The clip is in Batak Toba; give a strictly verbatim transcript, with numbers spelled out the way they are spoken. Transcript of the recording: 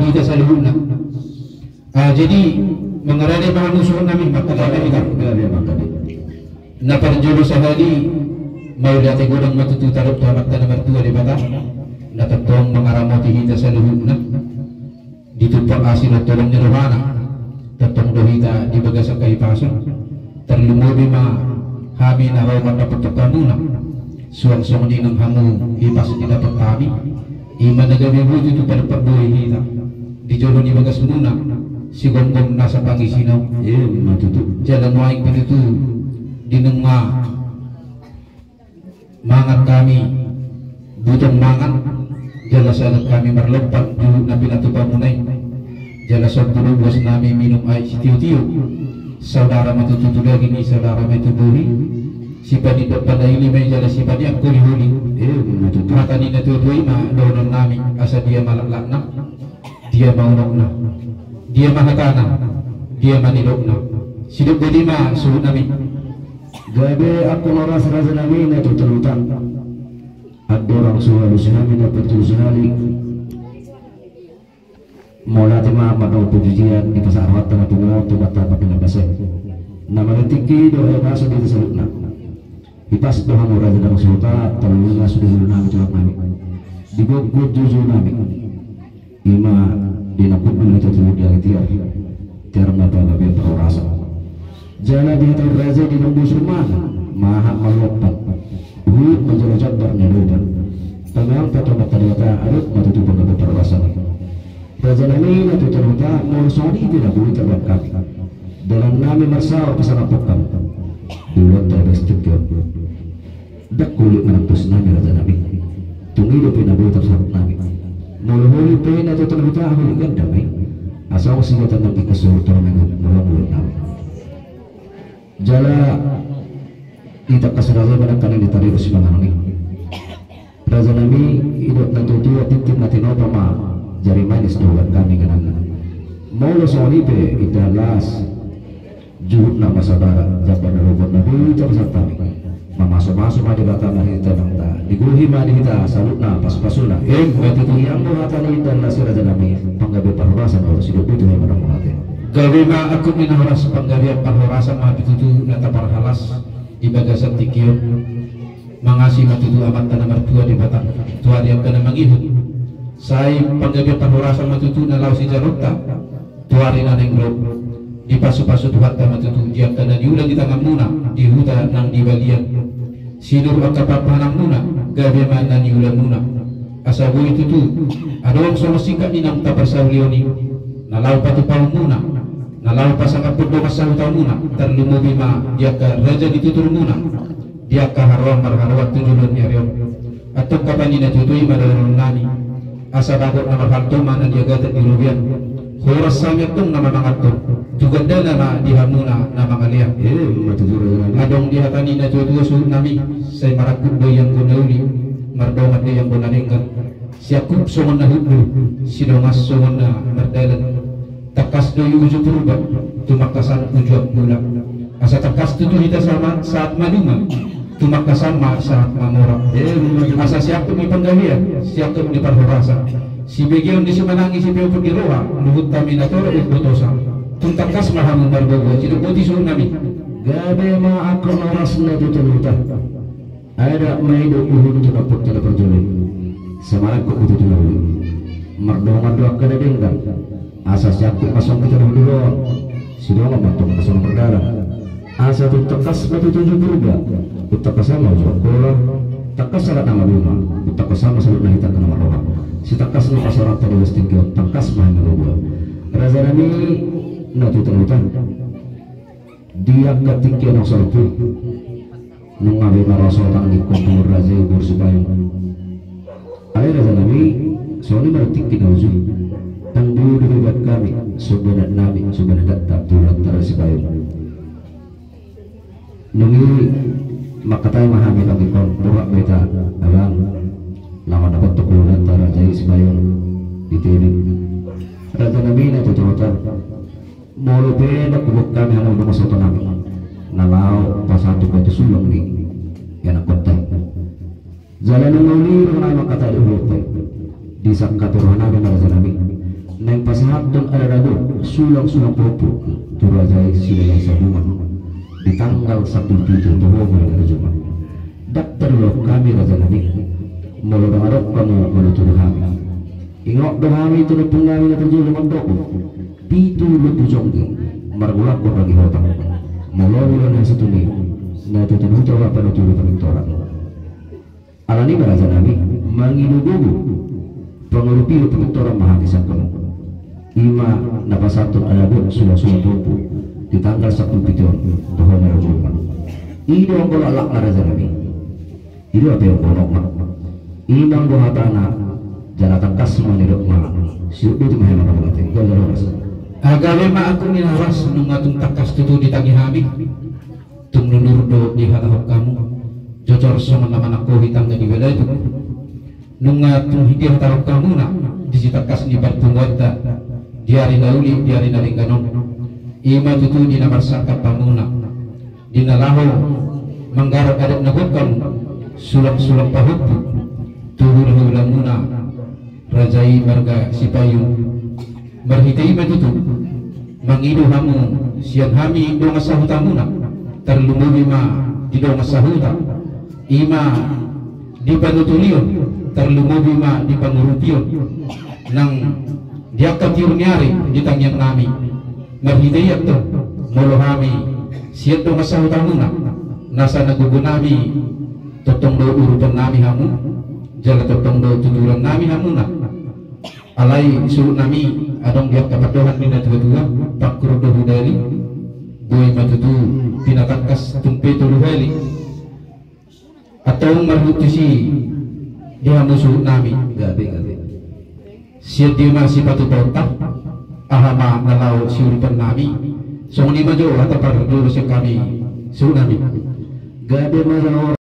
hita saluhutna. Ah, jadi mangarade ma hamu suhut nami, mangkatai ma hita. Na parjolo sahali, mauliate godang ma tutu tadok tu Amanta na martua Debata, na tongtong mangaramoti hita saluhutna. Ditumpar asi dohot holong ni rohana, tongtong do hita di bagasan hahipason. Tarlumobi ma hami na ro mandapothon hamuna, suang songon i nang hamu hipas didapot hami. Ima na gabe boi tutu padopak boi hita di jolo ni bagasmuna, sigomgom nasa pangisina. Ima tutu. Jala nuaeng pe tutu di nunga mangan hami butong mangan, jala sagat hami marlompan juhut na pinatupamuna i. Jala somburu buas nami minum aek sitiotio. Saudara ma tutu tu daging i, saudara ma i tu bohi. Sipanindak panaili ma i jala sipaniang holiholi. Ima tutu. Hata ni na tuatua i ma dohonon nami, asa dia ma laklakna, dia ma unokna, dia ma hatana, dia ma nidokna. Sidok boti ma suhut nami. Gabe angkon horas raja nami na tutu na huta. Andorang so hualusi hami na parjolo sahali, mauliate ma mandok pujian di pasahat rohanta na pungu on tu Amanta Pardenggan Basa i. Na marhite tingki do hata na so di hita saluhutna. Hipas do hamu raja nami na so huta, taluhuna sude hulunami, tulang nami, di goggot joujou nami. Ima di na hundul hita tu dia tiar, tiar ma panggabean parhorasan. Jala di hata raja i di na busur ma, mahat ma lompan, huhut manjalo jambar ni loban. Pameang pe tu Amanta Debata, adong ma tutu panggabean parhorasan. Raja nami na tutu na huta, molo songon i pe na boi tarbahen hami. Dalan nami marsaor pasangaphon hami. Di ulaonta di bagas tingki on. Ndang holit manang pos nami raja nami. Tung i dope na boi tarsahat nami. Molo holit pe na tutu na huta, holit ganda ma i. Asa songon sigatan nang ingkon so hurang molo molo nami. Jala i tangkas raja i manang kaning di tarius manang i. Raja nami, didok na tutu, tintin na tinopa ma jari manis do hubahen hami ganang. Molo songon i pe indahan las, juhut na marsaudara, jambar ni loban na boi tarsahat hami. Mamasumasu ma Debata marhite amanta, digohi ma di hita saluhutna pasupasuna. Ima tutu. Ianggo hata ni indahan las i raja nami, panggabean parhorasan ma, sidok boti ma i manang mauliate. Gabe ma angkup ni na horas, panggabean parhorasan ma tutu na taparhalas di bagasan tingki on. Mangasi ma tutu Amanta na martua Debata tu ari angka na mangihut. Sai panggabean parhorasan ma tutu na laho sijalonta tu ari na naeng ro. Dipasupasu Tuhanta ma tutu di angka na niula ni tanganmuna di huta nang di balian. Sinur angka parpahananmuna, gabe ma na niulamuna. Asa boi tutu adong songon singkat ni naung taparsaulihon i, na laho patupaonmuna, na laho pasangaphon dongan sahutamuna, tarlumobi ma di angka raja ni tuturmuna, di angka haroan marharoan tu joloan ni ari on. Antong hata ni na tuatua i ma dohonon nami, asa bagot na marhalto ma na niagatan di robean. Horas hami antong na mamanganhon, tu gandana ma di hamuna na mangalean. Ima tutu raja nami. Adong di hata ni na tuatua suhut nami, sai marangkup do i anggo na uli, mardongan do i anggo na denggan. Siangkup songon na hundul, sidongan songon na mardalan. Tangkas do i uju Purba, tumangkasan uju Angkola. Asa tangkas tutu hita sama sahat maduma, tumangkasan ma sahat mamora. Asa siangkup ni panggabean, siangkup ni parhorasan, sibegeon ni simanang i, sipeopon ni roha, luhut hami na torop umbotosa. Tung tangkas ma hamu marboaboa, sidok boti suhut nami. Gabe ma angkon horas na tutu na huta. Ai ndang ma i do uhum tu na put tu na parjolo i. Sai marangkup ma tutu na uli. Mardongan do angka na denggan. Asa siangkup ma songon hita na hundul on. Sidongan ma antong na songon mardalan. Asa tung tangkas ma tutu uju Purba. Tung tangkasan ma uju Angkola. Tangkas sahat na maduma. Tung tangkasan ma saluhutna hita angka na marroha. Sitangkas ni pasaoranta di bagas tingki on. Tangkas ma hami marboaboa. Raja nami na tutu na huta. Di angka tingki na salpu, nunga be marasotang ni kombur raja i boru Sipayung. Alai raja nami, songon i ma tingki na uju. Ndang boi dope bahen hami, so bahen nami, so bahen data, tu ulaonta raja Sipayung. Nunga i mangkatai ma hami nang ingkon, boha ma hita, abang, laho mandapothon tu ulaonta raja i Sipayung, di Tebing. Raja nami na tutu na huta. Molo pe ndang huboan hami hamu dongan sahutanami, na laho pasahat tu batu sulang ni ianakhonta i. Jala nunga uli rohanami mangkatai di ulaonta i. Disangkapi rohanami ma raja nami. Sulang-sulang pahompu tu raja i Silahisabungan di tanggal sampulu pitu toho ma na raja i. Ndang tarlumobi hami raja nami molo ndang adong hamu manuturi hami. Ingot do hami tu ompung nami na parjolo mandok, pitu lombu jongge margulak-gulak di hotang. Molo ulaon na situtu i na tutu do hita panuturi parpintoran. Alani i ma raja nami mangido gogo pangurupion tu pintoran ma hami sian hamu. I ma na pasahathon ala dok sulang-sulang pahompu di tanggal sampulu pitu on toho ma na raja i. I do anggo laklak na raja nami. I do hape anggo nokma. I ma anggo hatana jala tangkas ma nidok ma. Siuduti ma hami na mauliate. Gabe horas. Gabe ma ahu ni na horas nunga tung tangkas tutu ditangi hami. Tung nunur do dihatahon hamu, jojor songon na manangkohi tangga di balatuk. Nunga tung dihatahon hamuna di sitangkas ni parpunguanta di ari na uli di ari na denggan on. I ma tutu di na marsangkap hamuna di na laho manggarar adat na gok hamu sulang-sulang pahompu tu hula-hulamuna. Raja i marga Sipayung. Marhite i ma tutu mangido hamu sian hami dongan sahutamuna, tarlumobi ma di dongan sahuta, i ma di panuturion, tarlumobi ma di pangurupion nang di angka tiur ni ari di tangiang nami. Marhite i antong molo hami sian dongan sahutamuna, nasa na gogo nami tongtong do urupan nami hamu, jala tongtong do tuturan nami hamuna. Alai suhut nami adong di angka pandohan ni na tua-tua, pangkur do hudali, boi ma tutu pinatangkas tung pe tolu hali. Antong marhut tusi di hamu suhut nami. Gabe, gabe. Sian dia ma sipatupaonta, aha ma na laho siurupan nami. Songon i ma jo hata parjolo sian hami suhut nami. Gabe ma.